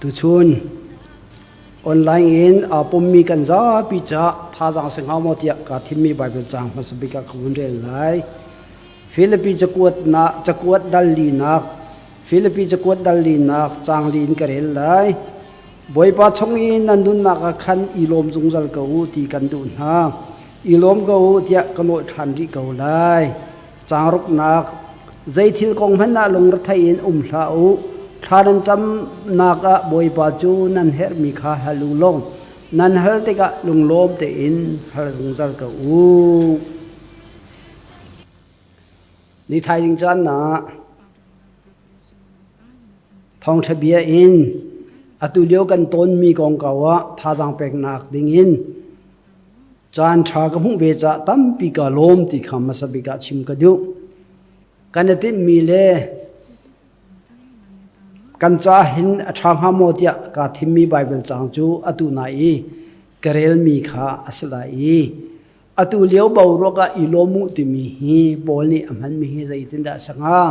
Tuchun online in aa pummi kan zapi caah thazaang si hnga maw tiah kaa thimmi Baibal caang hmasa bik ah ka vun rel lai. Filipi cakuat na cakuat dal linak Filipi cakuat dal linak caang li in ka rel lai. Bawipa chung i nan nunnak ah khan i lawm zungzal ko u ti kan duh hna. I lawm ko u tiah ka nawl ṭhan rih ko lai. Caang ruknak Zei thil kong hmanh ah lungrethei in um hlah u. Thla nan camnak ah Bawipa cu nan herhmi kha hal u law nan hal tikah lunglawm tein hal zungzal ko u. Ni thaizing caan ah thawngṭha bia in atu lio kan tawnmi kongkau ah thazaang peknak dingin Caan ṭha ka hmuh ve caah tampi kaa lawm ti kha hmasa bik ah chim ka duh. Kan i tinhmi le kan ca hin a ṭha hnga maw tiah kaa thimmi Baibal caang cu atu nai i ka relmi kha a si lai i atu lio boruak ah i lawm u timi hi Paul nih a hmanmi hi zeitindah a si hnga?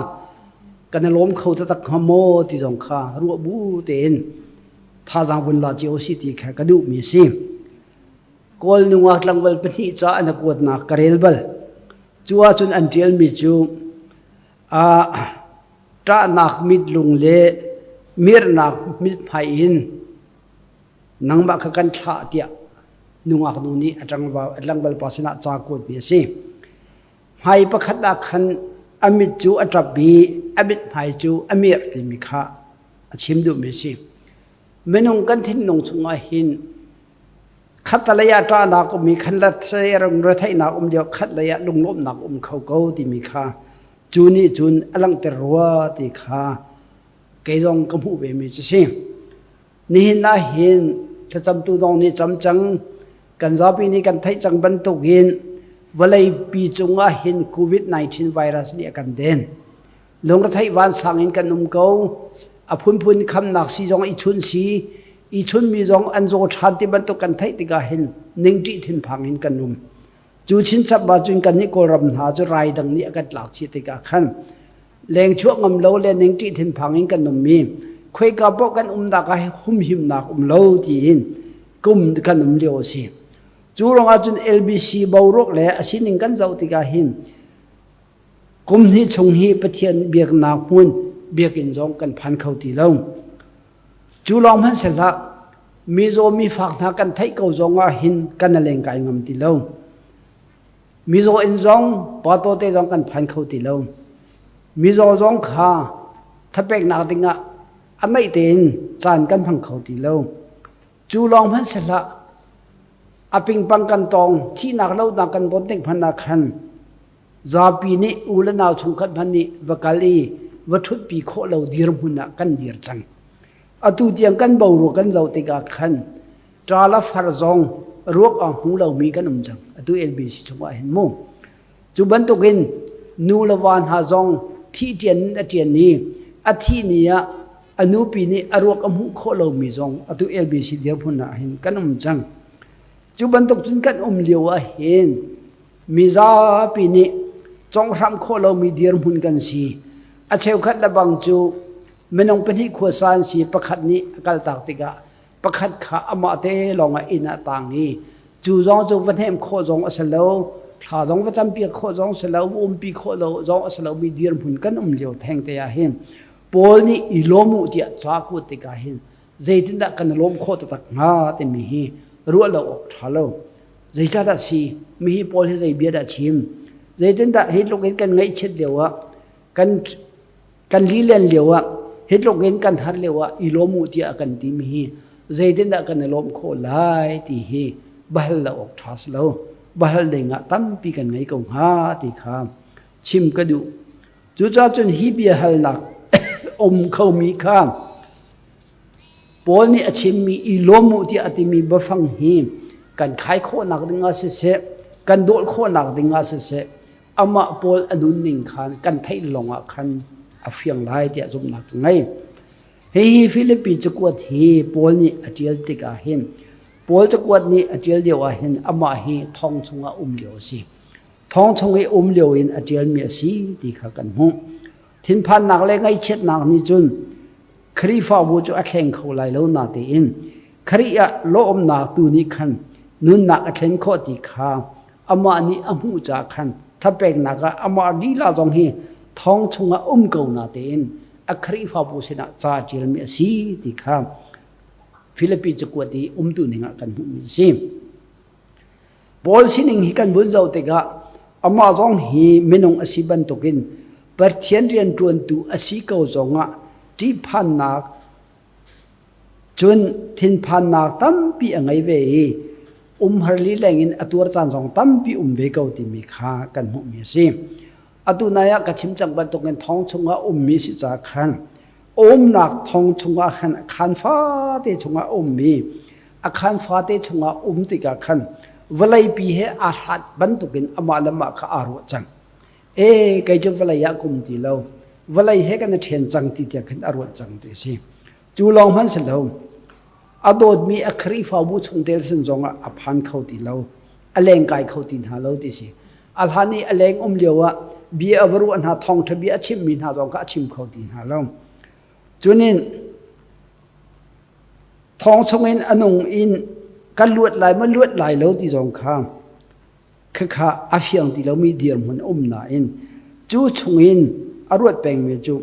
Kan i lawm kho taktak hnga maw ti zong kha ruah bu tein thazaang vun la cio si ti kha ka duhmi a si. Kawl nungak tlangval pahnih ca an kuatnak ka rel bal. Cu ahcun an ṭialmi cu ṭahnak mitlung le mirhnak mithmai in nangmah kha kan thlah tiah nungak nu nih a tlangval pa sinah ca kuatmi a si. Hmai pakhat ah khan a mit cu a ṭap i a mithmai cu a mirh timi kha a chim duhmi a si. Minung kan thinlung chungah hin Khattalei ah ṭahnak um i khattalei ah retheihnak um lio khatlei ah lunglawmhnak um kho ko timi kha cu nih cun a langhter rua ti kha kei zong ka hmuh ve mi cu si. Nihin ah hin thlacamtu zong nih cam cang kan zapi nih kan theih cang bantukin vawleipi cungah hin COVID-19 virus nih a kan den. Lungretheih vansang in kan um ko. A phunphun khamnak si zong i chun si, i chunmi zong an zaw ṭhan ti bantuk kan theih tikah hin ningṭih thinphang in kan um. Cu chinchap ahcun kannih Kawlram hna cu rai dang nih a kan tlak chih tikah khan lengchuah ngam lo le ningṭih thinphang in kan um i khoika paoh kan umnak ah humhimnak um lo tiin kum kan um lio a si. Cu ruangah cun LBC boruak le a sining kan zoh tikah hin Kum hnih chung hi Pathian biaknak hmun biakinn zong kan phan kho ti lo. Cu lawng hmanh si hlah, mizaw mifak hna kan theih ko zong ah hin kan leng kai ngam ti lo. Mizaw inn zong pato te zong kan phan kho ti lo. Mizaw zong kha thapeknak dingah a naih tein caan kan hmang kho ti lo. Cu lawng hmanh si hlah, a pingpang kan tong, thihnak lonak kan ton tik hmanh ah khan zapi nih u le nau chungkhat hmanh nih va kal i va ṭhutpi khawh lo dirhmun ah kan dir cang. Atu tiang kan boruak kan zoh tikah khan ṭa le far zong ruak a hmu lomi kan um cang. Atu LBC chungah hin mu. Cu bantukin nu le va hna zong thih ṭian in a ṭian i a thih ni ah a nupi nih a ruak a hmuh khawh lomi zong atu LBC dirhmun ah hin kan um cang. Cu bantuk cun kan um lio ah hin mizapi nih conghramh khawh lomi dirhmun kan si. A cheukhat le bang cu minung pahnih khuasa an si pakhat nih a kaltak tikah pakhat kha amah te lawngah inn ah tang i cu zong cu va hnem khawh zong a si lo thla zong va campiak khawh zong si lo umpi khawh lo zong a si lo mi dirhmun kan um lio theng te ah hin Paul nih i lawm u tiah ca kuat tikah hin zeitindah kan i lawm khawh taktak hnga timi hi ruah lo awk ṭha lo. Zeicahdah si mi hi Paul hi zei bia dah chim? Zeitindah hi tluk in kan ngaihchiat lio ah kan kan lilen lio ah hi tluk in kan har lio ah i lawm u tiah a kan timi hi zeitindah kan i lawm khawh lai ti hi bahal lo awk ṭha si lo. Bahal ding ah tampi kan ngei ko hnga ti kha chim ka duh. Cucaah cun hi biahalnak um khomi kha Paul nih a chimmi i lawm u tiah a timi biafang hi kan khai khawhnak ding ah siseh, kan dawl khawhnak ding ah siseh, amah Paul a nunning khan kan theih lawng ah khan a fiang lai tiah zumhnak ka ngei. Hihi Filipi cakuat hi Paul nih a ṭial tikah hin Paul cakuat nih a ṭial lio ah hin amah hi thong chungah um lio a si. Thong chung i um lio in a ṭialmi a si ti kha kan hmuh. Thinphannak le ngaihchiatnak nih cun Khrihfabu cu a thleng kho lai lo natein Khrih ah lawmnak tu nih khan nunnak a thlen khawh ti kha amah nih a hmuh caah khan thapeknak ah amah lila zong hi thong chungah um ko natein a Khrihfabu sinah ca a ṭialmi a si ti kha Filipi cakuat i umtu ning ah kan hmuhmi a si. Paul sining hi kan vun zoh tikah amah zong hi minung a si bantukin Pathian rianṭuantu a si ko zongah ṭihphannak cun thinphannak tampi a ngei ve i umhar lileng in a tuar caan zong tampi um ve ko timi kha kan hmuhmi a si. Atu nai ah ka chim cang bantukin thong chungah ummi si ca khan umnak thong chungah khan a khaan fate chungah a ummi a khaan fate chungah um tikah khan vawleipi he aa hlat bantukin amah le mah kha aa ruah cang. E kei cu vawlei ah kum ti lo vawlei he kan i ṭhen cang ti tiang khin a ruat cang ti a si. Cu lawng hmanh si lo a dawtmi a Khrihfabu chungtel sin zongah a phan kho ti lo a lengkai kho ti hna lo ti si. A hlan i a leng um lio ah bia a va ruah hna thawngṭha bia a chimmi hna zong kha a chim kho ti hna lo. Cunin thong chungin a nung in kan luat lai ma luat lai lo ti zong kha khakha a fiang ti lomi dirhmun a um nain cu chungin a ruat pengmi cu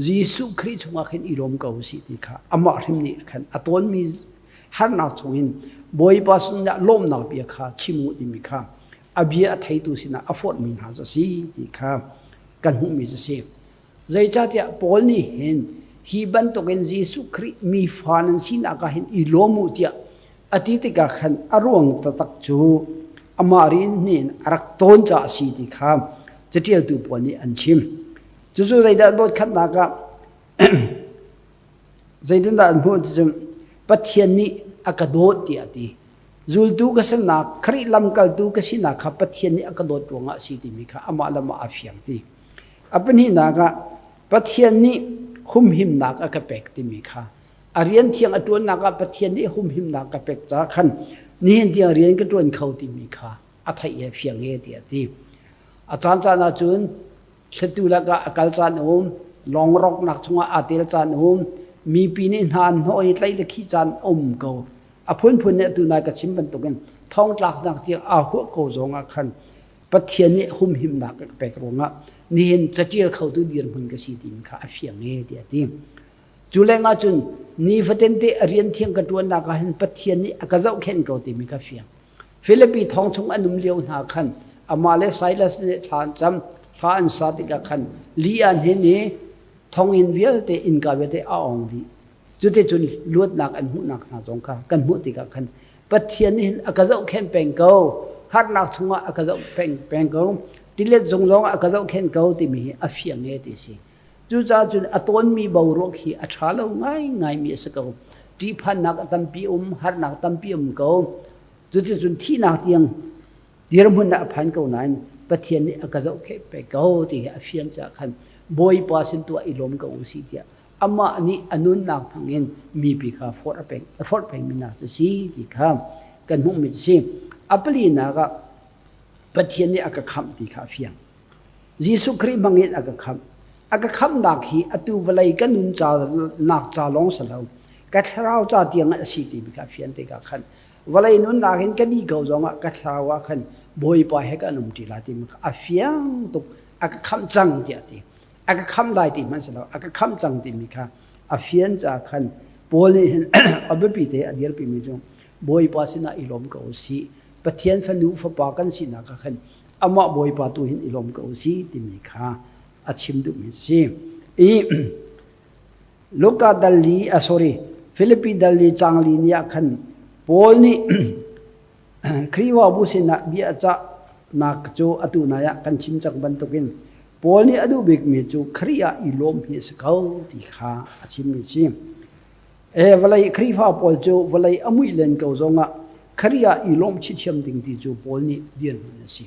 Jesuh Khrih chungah khin i lawm ko usih ti kha amah hrim nih khan a tawnmi harnak chungin Bawipa sinah lawmnak bia kha chim u timi kha a bia a theitu sinah a forhmi hna cu a si ti kha kan hmuhmi cu a si. Zeicahtiah Paul nih hin hi bantukin Jesuh Khrih mi fa nan sinak ah hin i lawm u tiah a ti tikah khan a ruang taktak cu amah rin nih a rak tawn caah a si ti kha caṭialtu pawl nih an chim. Cucu zeidah dawtkhatnak ah zeitindah an hmuh ti cun Pathian nih a ka dawt tiah a ti. Zultu ka sinak, Khrih lamkaltu ka sinak kha Pathian nih a ka dawt ruangah a si timi kha amah le amah a fiang ti. A pahnihnak ah Pathian nih humhimnak a ka pek timi kha a rian thiang a ṭuannak ah Pathian nih humhimnak ka pek caah khan nihin tiang rian ka ṭuan kho timi kha a theih he fiang he tiah a ti. A caancaan ahcun thlitu lakah a kal caan a um, lawng roknak chungah aa tel caan a um, mipi nih hna an hnawh i tlaih le khih caan a um ko. A phunphun nih atu nai ka chim bantukin thongtlaknak tiang aa huah ko zong ah khan Pathian nih humhimnak a ka pek ruangah nihin caṭial khotu dirhmun ka si timi kha a fiang e tiah a ti. Cu lengah cun nifatin te a rian thiang ka ṭuannak ah hin Pathian nih a ka zohkhenh ko timi kha fiang. Filipi thong chung an um lio hna khan amah le Silas nih thla an cam, thla an sa tikah khan li an hin i thonginn vialte innka vialte a ong dih. Cuticun luatnak an hmuhnak hna zong kha kan hmuh tikah khan Pathian nih hin a ka zohkhenh peng ko, harnak chungah a ka zoh peng, peng ko, tilet zung zong a ka zohkhenh ko timi hi a fiang e ti si. Cucaah cun a tawnmi boruak hi a ṭha lo ngaingaimi a si ko. Ṭihphannak a tampi um, harnak tampi um ko. Cuticun thihnak tiang dirhmun ah a phan ko nain Pathian nih a ka zohkhenh pek ko ti hi a fian caah khan Bawipa sin tuah i lawm ko u sih tiah amah nih a nunnak thawngin mipi kha forh a peng a forh pengmi hna cu si ti kha kan hmuhmi cu si. A palinak ah Pathian nih a ka khamh ti kha a fiang. Jesuh Khrih hmang in a ka khamh. A ka khamhnak hi atu vawlei ka nun ca nak ca lawng si lo. Ka thlarau ca tiang ah a si timi kha a fian tikah khan vawlei nunnak in ka dih ko zongah ka thlarau ah khan Bawipa he kan um ṭi lai timi kha a fiang tuk. A ka khamh cang tiah a ti. A ka khamh lai ti hmanh si lo. A ka khamh cang timi kha a fian caah khan Paul nih hin a biapi te a dirpimi cu Bawipa sinah i lawm ko u sih. Pathian fanu fapa kan sinak ah khan amah Bawipa tu hin i lawm ko u sih timi kha a chim duhmi a si. I Luka dal li, ah sorry, Filipi dal li cang li ni ah khan Paul nih Khrihfabu sinah bia a cahnak cu atu nai ah kan chim cang bantukin Paul nih a duh bikmi cu Khrih ah i lawm hi a si ko ti kha a chimmi a si. E vawlei Khrihfa pawl cu vawlei a muih len ko zongah Khrih ah i lawm chithiam ding ti cu Paul nih dirhmun a si.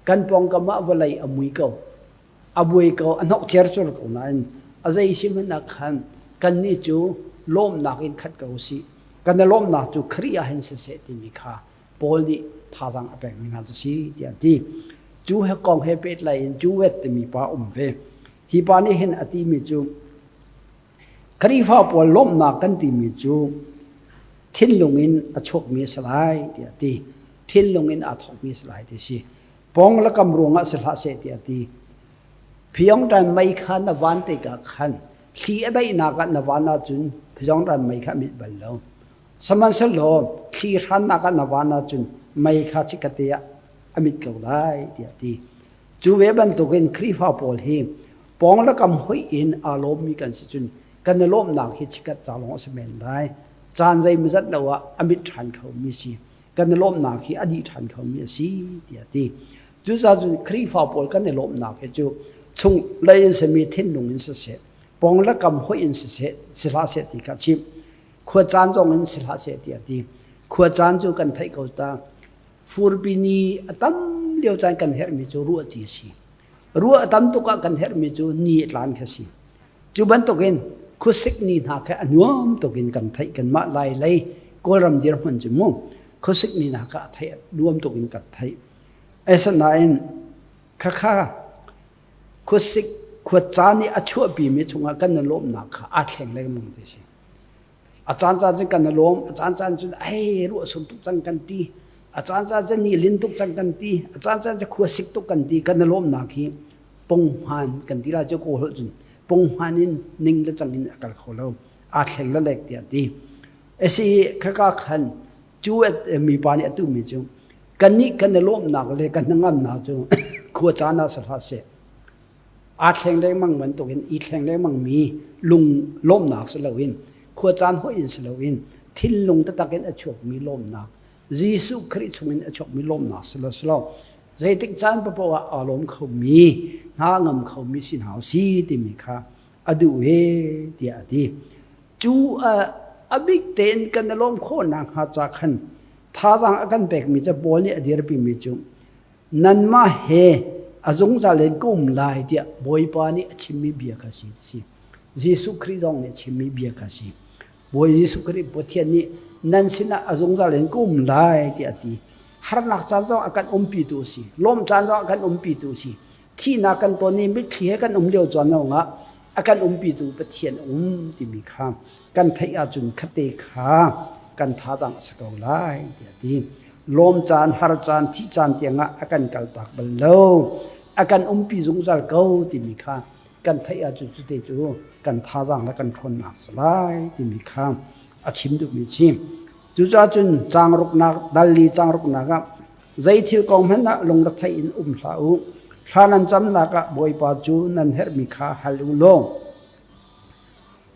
Kan pawngkam ah vawlei a mui ko, a buai ko, a hnok cercur ko nain a zei si hmanh ah khan kannih cu lawmnak in khat ko usih. Kan i lawmnak cu Khrih ah hin siseh timi kha Paul nih thazaang a pekmi hna cu si tiah a ti. Cu he kong he pehtlai in Jewett timi pa um ve. Hi pa nih hin a timi cu. Khrihfa pawl lawmhnak kan timi cu thinlung in a chuakmi a si lai tiah a ti. Thinlung in aa thawkmi a si lai ti a si. Pawng le kam ruangah si hlah seh tiah a ti. Phiongtan mei kha na van tikah khan thli a daihnak ah na van ahcun phiongtan mei kha a mit bal lo. Sihmanhsehlaw thli hrannak ah na van ahcun mei kha chikkhatte ah a mit ko lai tiah a ti. Cu ve bantukin Khrihfa pawl hi pawng le kam hoih in aa lawmmi kan si cun kan i lawmhnak hi chikkhat ca lawng a si men lai. Caan zeimawzat lo ah a mit ṭhan khomi si. Kan i lawmhnak hi a dih ṭhan khomi a si tiah a ti. Cucaah cun Khrihfa pawl kan i lawmhnak hi cu chung lei in simi thinlung in siseh, pawng le kam hoih in siseh, si hlah seh ti kha chim. Khua caan zong in si hlah seh tiah a ti. Khua caan cu kan theih ko ta. Furpi ni a tam lio caan kan herhmi cu ruah ti a si. Ruah a tam tuk ah kan herhmi cu ni a tlan kha si. Cu bantukin khuasik ni hna kha a nuam tuk in kan theih kanmah Lai lei Kawlram dirhmun cu mu khuasik ni hna kha a theih nuam tuk in kan theih. Asinain khakha khuasik khua caan i a chuahpimi chungah kan i lawmhnak kha aa thleng lengmang ti si. A caan caan cun kan i lawm, a caan caan cun hei ruah sur tuk cang kan ti, a caan caan cun ni lin tuk cang kan ti, a caan caan cu khua sik tuk kan ti, kan i lawmnak hi punghman kan ti lai cu kawl holh cun punghman in ning le cang in a kal kho lo, aa thleng le lek tiah ti. Asi khaka khan cu mipa nih a tuhmi cu kannih kan i lawmhnak le kan hnangamnak cu khua caan ah si hlah seh aa thleng lengmang bantukin i thleng lengmang mi lung lawmhnak si loin khua caan hoih in si loin thinlung taktak in a chuakmi lawmhnak Jesuh Khrih chungin a chuakmi lawmhnak si lo si lo zeitik caan paoh ah aa lawm khomi hna ngam khomi si hna si timi kha a duh he tiah a ti. Cu a bik tein kan i lawm khawhnak hnga ca khan thazaang a kan pekmi cu Paul nih a dirpimi cu nanmah he a zungzal in ka um lai tiah Bawipa nih a chimmi bia kha si si. Jesuh Khrih zong nih a chimmi bia kha si. Bawi Jesuh Khrih Pathian nih nan sinah a zungzal in ka um lai tiah a ti. Harnak caan zong a kan umpitu a si. Lawm caan zong a kan umpitu a si. Thihnak kan ton i mitthli he kan um lio caan zongah a kan umpitu Pathian a um timi kha kan theih ahcun khate kha kan thazaang a si ko lai tiah a ti. Lawm caan, har caan, thih caan tiangah a kan kaltak bal lo. A kan umpi zungzal ko timi kha kan theih ahcun cute cu kan thazaang le kan ṭhawnnak a si lai timi kha a chim duhmi a si. Cucaah cun caang ruknak, dal li caang ruknak ah zei thil kong hmanh ah lungrethei in um hlah u. Thla nan camnak ah Bawipa cu nan herhmi kha hal u law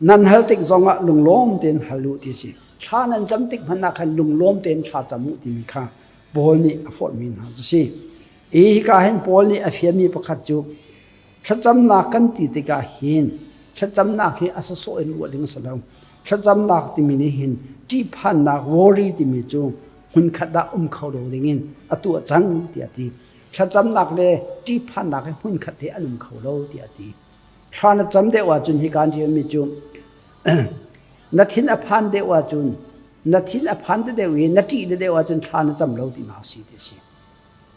nan hal tik zongah lunglawm tein hal u ti a si. Thla nan cam tik hmanh ah khan lunglawm tein thla cam u timi kha Paul nih a forhmi hna cu si. Hi hika hin Paul nih a fialmi pakhat cu Thlacamnak kan ti tikah hin thlacamnak hi a sawsawh in ruah ding a si lo. Thlacamnak timi nih hin ṭihphannak worry timi cu hmunkhat ah um kho lo dingin a tuah cang tiah a ti. Thlacamnak le ṭihphannak hi hmunkhat he an um kho lo tiah a ti. Thla na cam deuh ahcun hi kaan ṭialmi cu na thin a phan deuh ahcun na thin a phan deuh i na ṭih deuh ahcun thla na cam lo tinak a si ti a si.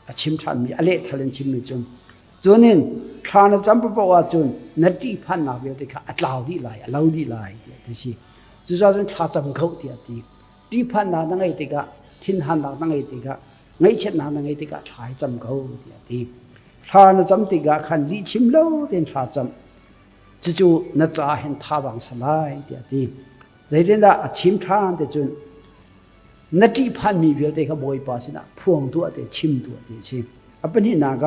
A chim ṭhanmi a lehthal in chimmi cu Cunin thla na cam paoh ahcun na ṭihphannak vialte kha a tlau dih lai, a lo dih lai tiah ti si. Cucaah cun thla cam kho tiah ti. Ṭihphannak na ngeih tikah, thinhannak na ngeih tikah, ngaihchiatnak na ngeih tikah thla hi cam ko tiah ti. Thla na cam tikah khan lihchim lo tein thla cam. Cucu na caah hin thazaang si lai tiah ti. Zeitindah a chim ṭhan ti cun na ṭihphanmi vialte kha Bawipa sinah phuang tuah te chim tuah ti a si. A pahnihnak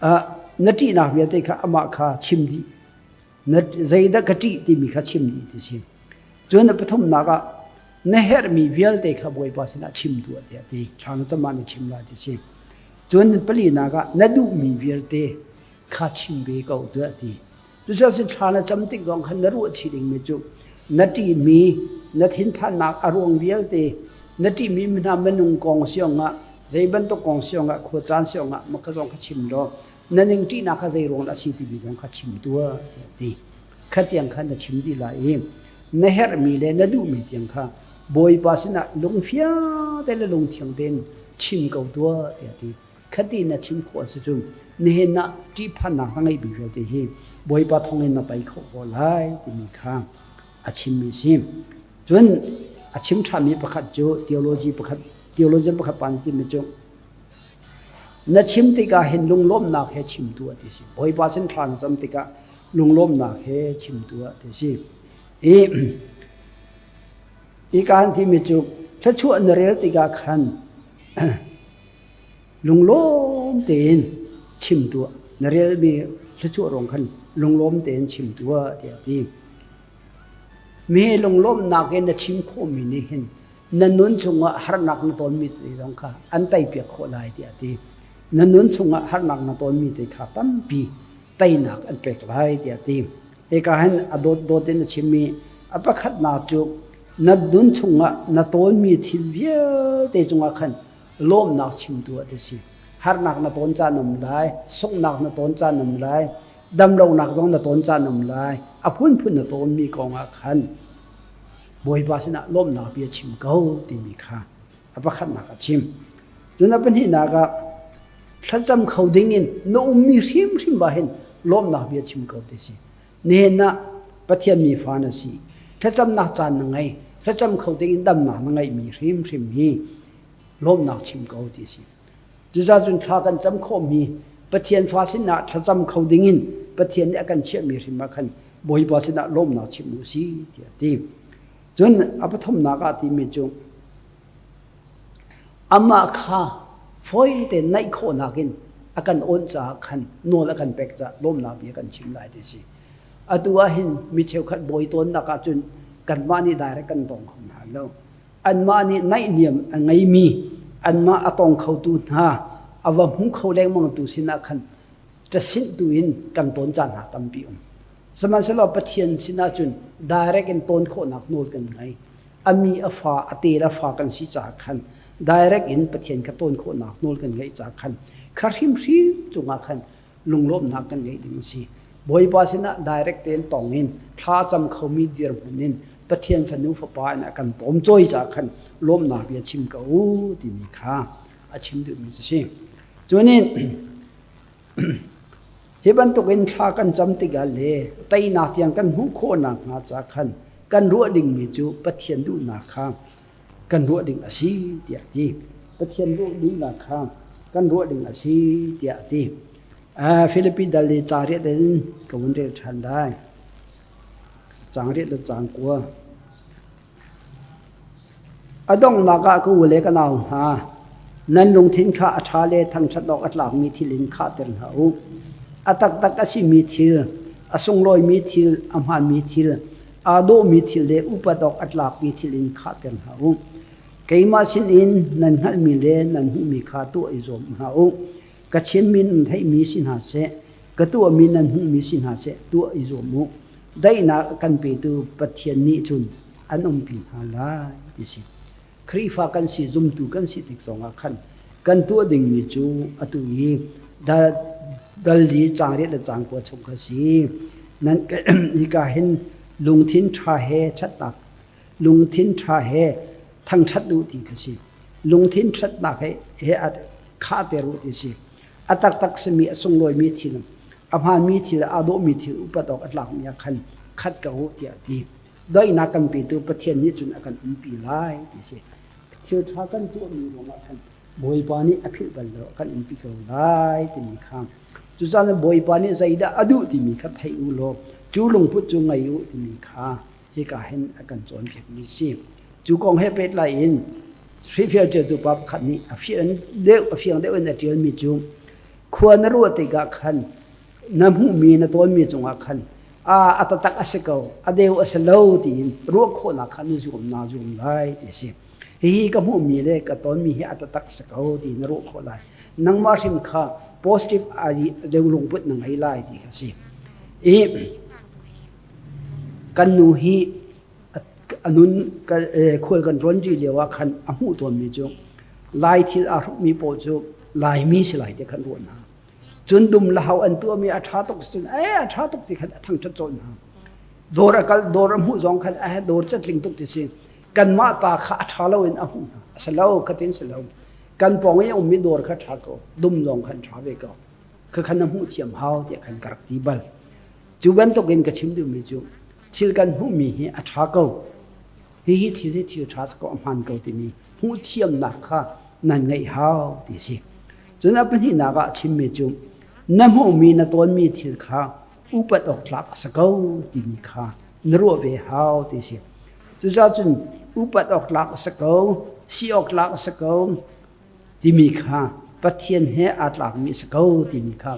ah na ṭihnak vialte kha amah kha chim dih. Na zeidah ka ṭih timi kha chim dih ti si. Cun a pathumnak ah na herhmi vialte kha Bawipa sinah chim tuah tiah ti. Thla na cam ah na chim lai ti si. Cun palinak ah na duhmi vialte kha chim ve ko tiah ti. Cucaah thla na cam tik zong khan na ruah chih dingmi cu na ṭihmi na thinphannak a ruang vialte na ṭihmi hna minung kong siongah zei bantuk kong siongah khuacaan siongah mah kha zong kha chim law na ning ṭihnak kha zei ruang dah a si timi zong kha chim tuah tiah ti. Kha tiang khan na chim dih lai i na herhmi le na duhmi tiang kha Bawipa sinah lungfiang te le lungthiang tein chim ko tuah tiah ti. Khati na chim khawh si cun nihin ah ṭihphannak na ngeih bik vialte hi Bawipa thawngin na tei khawh ko lai timi kha a chimmi si. Cun a chim ṭhanmi pakhat cu theology pakhat theologian pakhat pa nih timi cu na chim tikah hin lunglawmhnak he chim tuah ti si. Bawipa sin thla na cam tikah lunglawmhnak he chim tuah ti si. I i kaan timi cu thluachuah na rel tikah khan lunglawm tein chim tuah. Na relmi thluachuah ruang khan lunglawm tein chim tuah tiah a ti. Mi lunglawmhnak in na chim khawhmi nih hin na nun chungah harnak na tonmi te zong kha an teipiak khawh lai tiah a ti. Na nun chungah harnak na tonmi te kha tampi teinak an pek lai tiah a ti. Hika hin a dawtdawt in a chimmi a pakhatnak cu na nun chungah na tonmi thil vialte cungah khan lawmhnak chimtu a ti si. Harnak na ton caan um lai, sunghnak na ton caan um lai, damlonak zong na ton caan um lai. A phunphun na tonmi kong ah khan Bawipa sinah lawmhnak bia chim ko timi kha a pakhatnak a chim. Cun a pahnihnak ah thlacam kho ding in na ummi hrimhrim ba hin lawmhnak bia chim ko ti si. Nihin ah Pathian mi fa na si. Thlacamnak caan na ngei. Thlacam kho ding in damnak na ngeihmi hrimhrim hi lawmhnak chim ko ti si. Cucaah cun thla kan cam khawhmi Pathian fa sinah thlacam kho ding in Pathian nih a kan chiahmi hrim ah khan Bawipa sinah lawmhnak chim u si tiah a ti. Cun a pathumnak ah timi cu amah kha fawi tein naih khawhnak in a kan awnh caah khan nawl a kan pek caah lawmhnak bia kan chim lai ti si. Atu ah hin mi cheukhat bawi tawnnak ahcun kanmah nih direct kan tong kho hna lo. Anmah nih naihniam a ngeimi anmah a tong khotu hna a va hmu kho lengmangtu sinah khan ṭasinh tu in kan tawn caan hna tampi um. Sihmanhsehlaw Pathian sinah cun direct in tawn khawhnak nawl kan ngei. A mi a fa, a tel a fa kan si caah khan direct in Pathian kha tawn khawhnak nawl kan ngeih caah khan kha hrimhrim cungah khan lunglawmhnak kan ngeih ding a si. Bawipa sinah direct tein tong in thla cam khomi dirhmun in Pathian fanu fapa in a kan pawmcawi caah khan lawmhnak bia chim ko u timi kha a chim duhmi cu si. Cunin hi bantukin thla kan cam tikah le teinak tiang kan hmuh khawh nakhnga ca khan kan ruah dingmi cu Pathian duhnak kha kan ruah ding a si tiah a ti. Pathian ruah duhnak kha kan ruah ding a si tiah a ti. Filipi dal i ca riat in ka vun rel ṭhan lai. Caang riat le caang kua. A donghnak ah ka u le ka nau hna, nan lungthin kha a ṭha le thangṭhat awk a tlakmi thil in khahter hna u. A taktak a simi thil, a sunglawimi thil, a hmaanmi thil, aa dawhmi thil le upat awk a tlakmi thil in khahter hna u. Keimah sinin nan hngalhmi le nan hmuhmi kha tuah i zuam hna u. Ka chimmi nan theihmi si hna seh, ka tuahmi nan hmuhmi si hna seh, tuah i zuam u. Daihnak a kan petu Pathian nih cun an umpi hna lai ti si. Khrihfa kan si, zumtu kan si tik zongah khan kan tuah dingmi cu atu i dal li caang riat le caang kua chung kha si. Nan hika hin lungthin ṭha he ṭhatnak lungthin ṭha he thangṭhat u ti kha si. Lungthin ṭhatnak he he a khahter u ti si. A taktak simi a sunglawimi thil, a hmaanmi thil, aa dawhmi thil upat awk a tlakmi ah khan khat ko u tiah a ti. Daihnak kan petu Pathian nih cun a kan umpi lai ti si. Thil ṭha kan tuahmi ruangah khan Bawipa nih a philh bal lo, a kan umpi ko lai timi kha. Cucaah Bawipa nih zeidah a duh timi kha thei u law cu lungput cu ngei u timi kha hika hin a kan cawnpiakmi si. Cu kong he pehtlai in Hrifial ṭialtu pa pakhat nih a fiang deuh a fiang deuh in a ṭialmi cu khua na ruah tikah khan na hmuhmi na tawnmi cungah khan a a taktak a si ko a deu a si lo tiin ruah khawhnak kha na zuam naa zuam lai ti a si. Hihi ka hmuhmi le ka tonmi hi a taktak a si ko ti na ruah khawh lai. Nangmah hrim kha positive deuh lungput na ngei lai ti kha si. I kan nu hi a nun khual kan rawn ri lio ah khan a hmuh tawnmi cu Lai thil aa hrukmi pawl cu Laimi si lai ti khan ruah hna. Cun dum le hau an tuahmi a ṭha tuk cun e a ṭha tuk ti khan a thangṭhat cawn hna. Dawr a kal dawr a hmuh zong khan eh dawr catling tuk ti si. Kanmah ta kha a ṭha lo in a hmuh hna. A si lo khatin si lo. Kan pawng i a ummi dawr kha ṭha ko, dum zong khan ṭha ve ko. Khakha na hmuh thiam hau tiah khan ka rak ti bal. Cu bantukin ka chim duhmi cu thil kan hmuhmi hi a ṭha ko. Hihi thil hi thil ṭha si ko, a hmaan ko timi hmuh thiamnak kha nan ngeih hau ti a si. Cun a pahnihnak ah a chimmi cu na hmuhmi na tawnmi thil kha upat awk tlak a si ko timi kha na ruah ve hau ti a si. Cucaah cun upat awk tlak a si ko, si awk tlak a si ko timi kha Pathian he aa tlakmi a si ko timi kha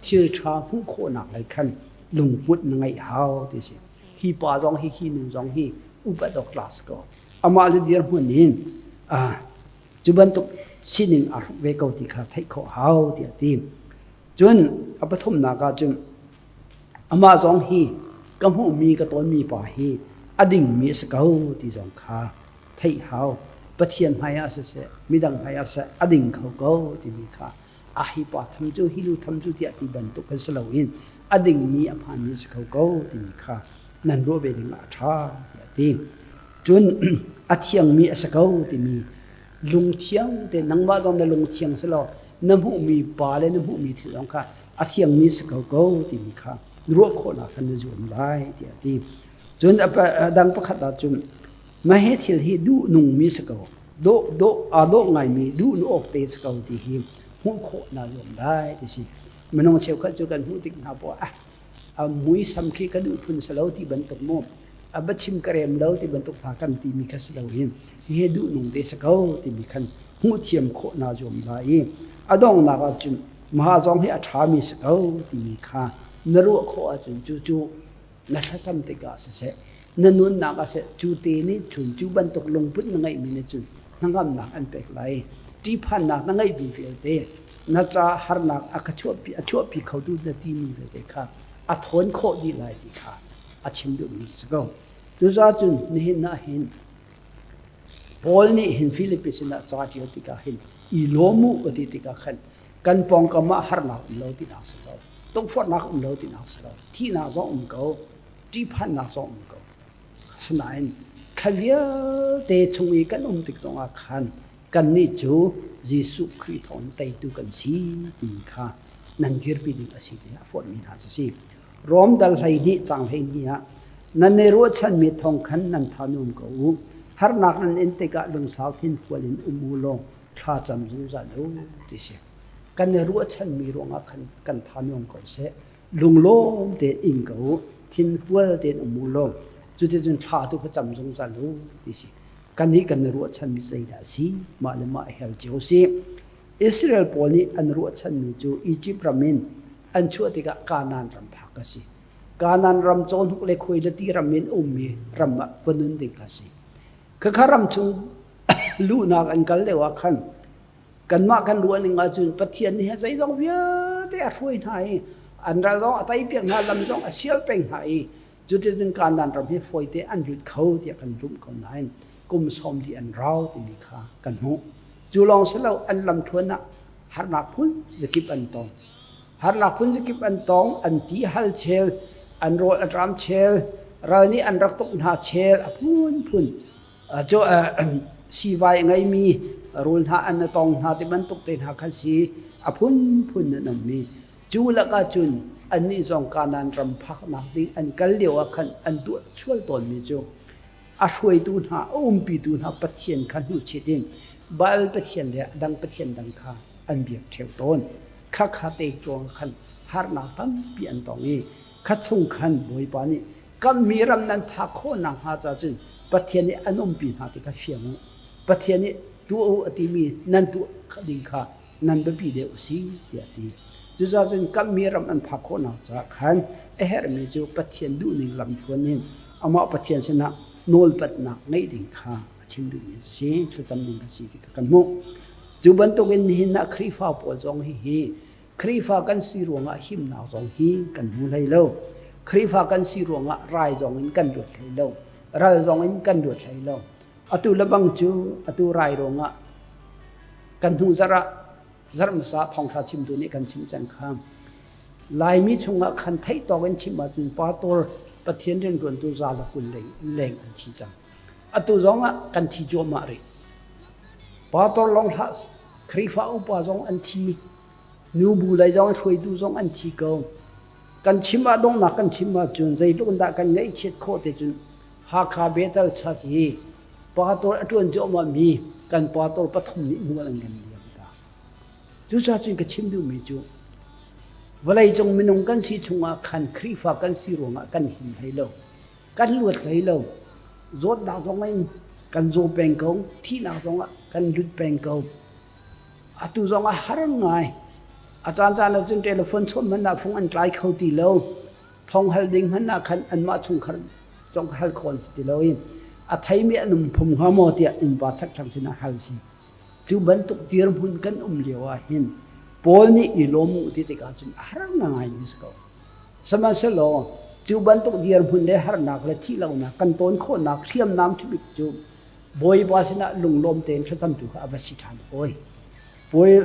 thil ṭha hmuh khawhnak lei khan lungput na ngeih hau ti a si. Hi pa zong hi hi nu zong hi upat awk tlak si ko. Amah le dirhmun in cu bantuk sining aa hruk ve ko ti kha theih khawh hau tiah a ti. Cun a pathumnak ah cun amah zong hi ka hmuhmi ka tawnmi pa hi a dingmi a si ko ti zong kha theih hau. Pathian hmaiah siseh, midang hmaiah siseh a ding kho ko timi kha a hi pa tham cu hi nu tham cu tiah ti bantuk kan si loin a dingmi a hmaanmi a si kho ko timi kha nan ruah ve ding ah a ṭha tiah a ti. Cun a thiangmi a si ko timi lungthiang te nangmah zong na lungthiang si law na hmuhmi pa le na hmuhmi thil zong kha a thiangmi si ko ko timi kha ruah khawhnak khan na zuam lai tiah a ti. Cun a dang pakhat ah cun mahe thil hi duh nungmi si ko dawh dawh aa dawh ngaimi duh nu awk te si ko ti hi hmuh khawh na zuam lai ti si. Minung cheukhat cu kan hmuh tik hna poah ah a muisam khi ka duh phun si lo ti bantuk mu a biachim ka rem lo ti bantuk hna kan timi kha si loin hihi duhnung te si ko timi khan hmuh thiam khawh naa zuam lai i a donghnak ahcun mah zong hi a ṭhami si ko timi kha na ruah khawh ahcun cucu na thlacam tikah siseh na nunnak ah seh cu te nih cun cu bantuk lungput na ngeihmi nih cun hnangamnak an pek lai. Ṭihphannak na ngeihmi vialte na ca harnak a ka chuahpi a chuahpi khotu na timi vialte kha a thawn khawh dih lai ti kha a chim duhmi si ko. Cucaah cun nihin ah hin Paul nih hin Filipi sinah ca ṭial tikah hin i lawm u a ti tikah khan kan pawngkam ah harnak um lo tinak si lo, tukforhnak um lo tinak si lo, thihnak zong um ko, ṭihphannak zong um ko. Asinain kha vialte chung i kan um tik zongah khan kannih cu Jesuh Khrih thawngin teitu kan si timi kha nan dirpi ding a si tiah a forhmi hna cu si. Rom dal 12 cang 12 ah nan i ruahchanmi thawng khan nan tha nuam ko u. Harnak nan in tikah lungsau thinfual in um u law thla cam zungzal u ti si. Kan i ruahchanmi ruangah khan kan tha nuam ko seh. Lunglawm tein ing ko u. Thinfual tein um u law cuticun thla tu kha cam zungzal u ti si. Kannih kan i ruahchanmi zeidah a si? Mah le mah i hal cio sih. Israel pawl nih an ruahchanmi cu Izipt ram in an chuah tikah Kanaan ram phak a si. Kanaan ram cawhnuk le khuailati ram in ummi ram ah va nun ding kha a si. Khakha ram chung luhnak an kal lio ah khan kanmah kan ruah ning ahcun Pathian nih zeizong vialte a hruai hna i an ral zong a teipiak hna, lam zong a sial peng hna i Cuticun Kanaan ram hi fawite an lut kho tiah kan zumh ko nain kum 40 an rau timi kha kan hmuh. Cu lawng si lo an lamthluan ah harnak phun zakip an tong. Harnak phun zakip an tong, an ti hal chel, an rawl a ṭam chel, ral nih an rak tuk hna chel, a phunphun. Cu siivai a ngeimi rul hna an tong hna ti bantuk te hna kha si a phunphun an ummi. Cu lakah cun annih zong Kanaan ram phaknak ding an kal lio ah khan an tuah sual tawnmi cu a hruaitu hna, a umpitu hna Pathian kha hnuchit in Baal pathian le a dang pathian dang kha an biak ṭheo tawn. Khakha te ruangah khan harnak tampi an tong i kha chung khan Bawipa nih kammi ram nan phak khawh nakhnga ca cun Pathian nih an umpi hna ti kha fiang u. Pathian nih tuah u a timi nan tuah ding kha nan biapi deuh a si tiah a ti. Cucaah cun kamhmi ram an phak khawhnak caah khan a herhmi cu Pathian duhning lamthluan in amah Pathian sinah nawlpatnak ngeih ding kha a chim duhmi a si, thlacam ding a si ti kha kan hmuh. Cu bantukin nihin ah Khrihfa pawl zong hihi Khrihfa kan si ruangah himnak zong hi kan hmu hlei lo. Khrihfa kan si ruangah rai zong in kan luat hlei lo. Ral zong in kan luat hlei lo. Atu le bang cu atu rai ruangah Kan hnu zarh ah zarh hmasa thawngṭha chimtu nih kan chim cang kha. Laimi chungah khan theih tawk in chim ahcun pastor Pathian rianṭuantu za le 20 leng, leng an thi cang. Atu zong ah kan thi cuahmah rih. Pastor lawng hlah. Khrihfa upa zong an thi. Nubu lei zong hruaitu zong an thi ko. Kan chim ah donghnak kan chim ahcun zeitluk in dah kan ngaihchiat khawh te cun Hakha Bethel Church hi pastor a ṭuan cuahmah mi kan pastor pathum nih mual an kan liam ta. Cucaah cun ka chim duhmi cu vawleicung minung kan si chungah khan Khrihfa kan si ruangah kan him hlei lo. Kan luat hlei lo. Zawtnak zong in kan zaw peng ko, thihnak zong ah kan lut peng ko. Atu zong a har ngai. A caancaan ah cun telephone chawnh hmanh ah fung an tlai kho ti lo. Thong hal ding hmanh ah khan anmah chungkhar zong hal khawh an si ti lo i a theimi an um phum hnga maw tiah innpa chakthlang sinah hal si. Cu bantuk dirhmun kan um lio ah hin Paul nih i lawm u ti tikah cun a har ngaingai mi si ko. Sihmanhsehlaw cu bantuk dirhmun le harnak le thihlonak kan tawn khawhnak hriamnam ṭhabik cu Bawipa sinah lunglawm tein thlacamtu kha a va si ṭhan hawi. Paul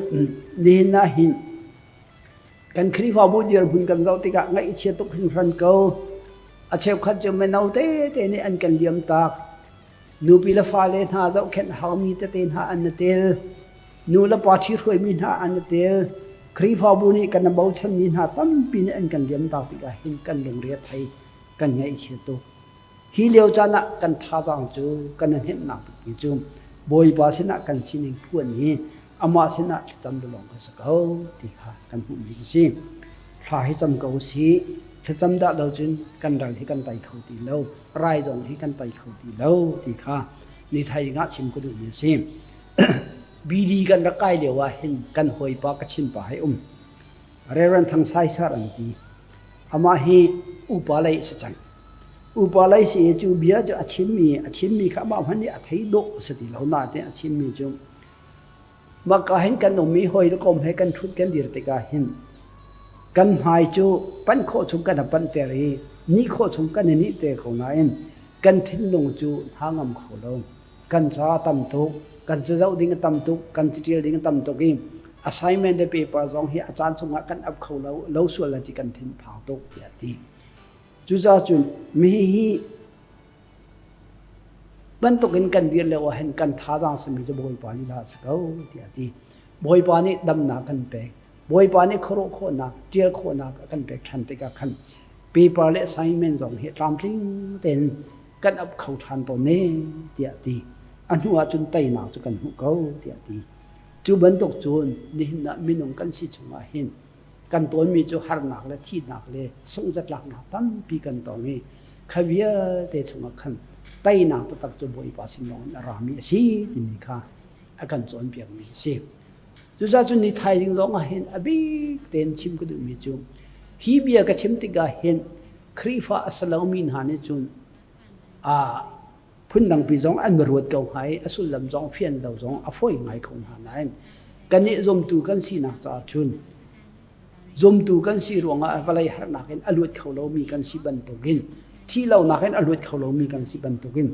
nihin ah hin kan Khrihfabu dirhmun kan zoh tikah ngaihchia tuk hringhran ko. A cheukhat cu mino tete nih an kan liam tak. Nupi le fale hna zohkhenh haumi tete hna an i tel. Nu le pa ṭhihruaimi hna an i tel. Khrihfabu nih kan i bochanmi hna tampi nih an kan liam tak tikah hin kan lungre a thei, kan ngaihchia tuk. Hi lio caan ah kan thazaang cu kan i hnemhnak bikmi cu Bawipa sinah kan sining phuan hi amah sinah thlacam lawng kan si ko ti kha kan hmuhmi a si. Thla hi cam ko sih. Thlacam dah lo cun kan ral hi kan tei kho ti lo. Rai zong hi kan tei kho ti lo ti kha ni thaizing ah chim ka duhmi a si. BD kan rak kai lio ah hin kan hawipa Kachin pa hei um. Reverend Thang Sai Sar an ti. Amah hi upa lei a si cang. Upa lei si i cu bia cu a chimmi a chimmi kha amah hmanh nih a thei dawh a si ti lo nain a chimmi cu mahka hin kan um i hawi le kom he kan ṭhut kan dir tikah hin kan hmai cu panh khawh chung kan i panhter i nih khawh chung kan i nih te ko nain kan thinlung cu hna ngam kho lo. Kan ca a tam tuk, kan cazoh ding a tam tuk, kan caṭial ding a tam tuk i assignment le paper zong hi a caan chungah kan ap kho lo, lo sual la ti kan thinphang tuk tiah a ti. Cucaah cun mihi hi bantukin kan dir lio ah hin kan thazaang simi cu Bawipa lila a si ko tiah a ti. Bawipa nih damnak kan pek. Bawipa nih khuaruah khawhnak, ṭial khawhnak a kan pek ṭhan tikah khan paper le assignment zong hi tlamtling tein kan ap kho ṭhan tawn ne tiah a ti. A hnu ah cun teinak cu kan hmuh ko tiah a ti. Cu bantuk cun nihin ah minung kan si chungah hin kan tawnmi cu harnak le thihnak le sunghzatlaknak tampi kan tong i kha vialte chungah khan teinak taktak cu Bawipa sin lawng in a rami a si timi kha a kan cawnpiakmi a si. Cucaah cun ni thaizing zong ah hin a bik tein chim ka duhmi cu hi bia ka chim tikah hin Khrihfa a si lomi hna nih cun phundangpi zong an va ruat ko hnga i a sullam zong fian lo zong a fawi ngai ko hna nain kannih zumtu kan sinak caah cun zumtu kan si ruangah vawlei harnak in a luat kho lomi kan si bantukin thi lonak in a luat kho lomi kan si bantukin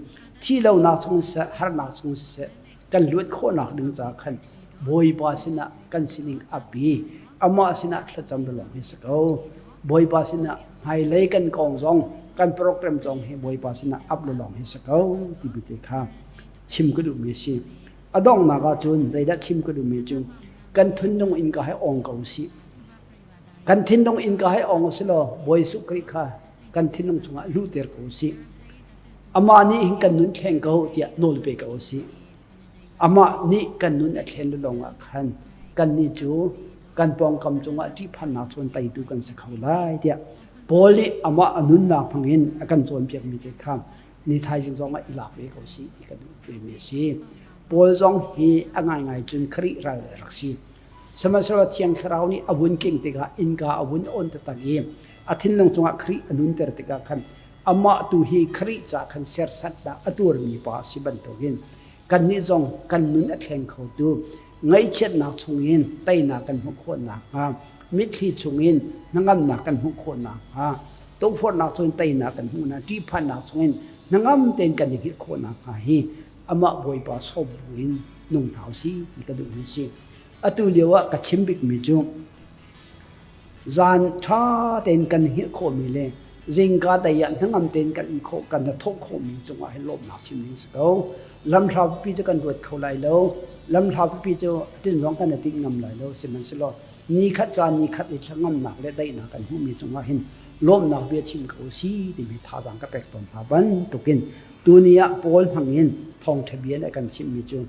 thi lonak chung siseh harnak chung siseh kan luat khawhnak ding caah khan Bawipa sinah kan sining ap i amah sinah thlacam lawng hi si ko. Bawipa sinah hmailei kan kong zong kan program zong hi Bawipa sinah ap lawng hi si ko timi te kha chim ka duhmi a si. A donghnak ah cun zeidah chim ka duhmi cu kan thinlung innka he ong ko usih. Kan thinlung innka he ong usih law Bawi Jesuh Khrih kha kan thinlung chungah luhter ko usih. Amah nih hin kan nun thleng ko tiah nawl pe ko usih. Amah nih kan nun a thlen lawng ah khan kannih cu kan pawngkam cungah ṭihphannak cun teitu kan si kho lai tiah Paul nih amah a nunnak hmangin a kan cawnpiakmi te kha ni thaizing zong ah i lak ve ko sih ti ka duh vemi a si. Paul zong hi a ngaingai cun Khrih ral a rak si. Sihmanhsehlaw Thiang Thlarau nih a vun keng tikah innka a vun on taktak i a thinlung cungah Khrih a nunter tikah khan amah tu hi Khrih ca khan serhsatnak a tuarmi pa a si bantukin kannih zong kan nun a thleng khotu ngaihchiatnak chungin teinak kan hmuh khawh nakhnga mitthli chungin hnangamnak kan hmuh khawh nakhnga tukforhnak chungin teinak kan hmuh nakhnga ṭihphannak chungin hnangam tein kan i hngilh khawh nakhnga hi amah Bawipa sawm buin nung hna usih ti ka duhmi a si. Atu lio ah ka chim bikmi cu Zan ṭha tein kan hngilh khawhmi le zingka dei ah hnangam tein kan in khawh kan thawh khawhmi cungah hin lawmhnak chim ding si ko. Lamhlau pipi cu kan ruat kho lai lo. Lamhla pipi cu tin zong kan i tinh ngam lai lo. Sihmanhsehlaw ni khat caan ni khat i thlangamnak le daihnak kan hmuhmi cungah hin lawmhnak bia chim ko si timi thazaang ka pek tawn hna bantukin tuni ah Paul hmangin thawngṭha bia nih a kan chimhmi cu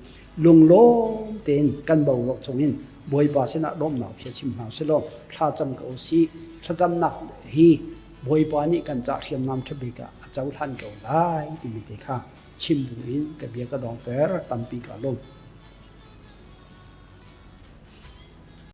lunglawm tein kan boruak chungin Bawipa sinah lawmhnak bia chim hna usilaw thlacam ko usih. Thlacamnak hi Bawipa nih kan cah hriamnam ṭha bik ah a cohlan ko lai timi te kha chim buin ka bia ka dongter tampi ka lawm.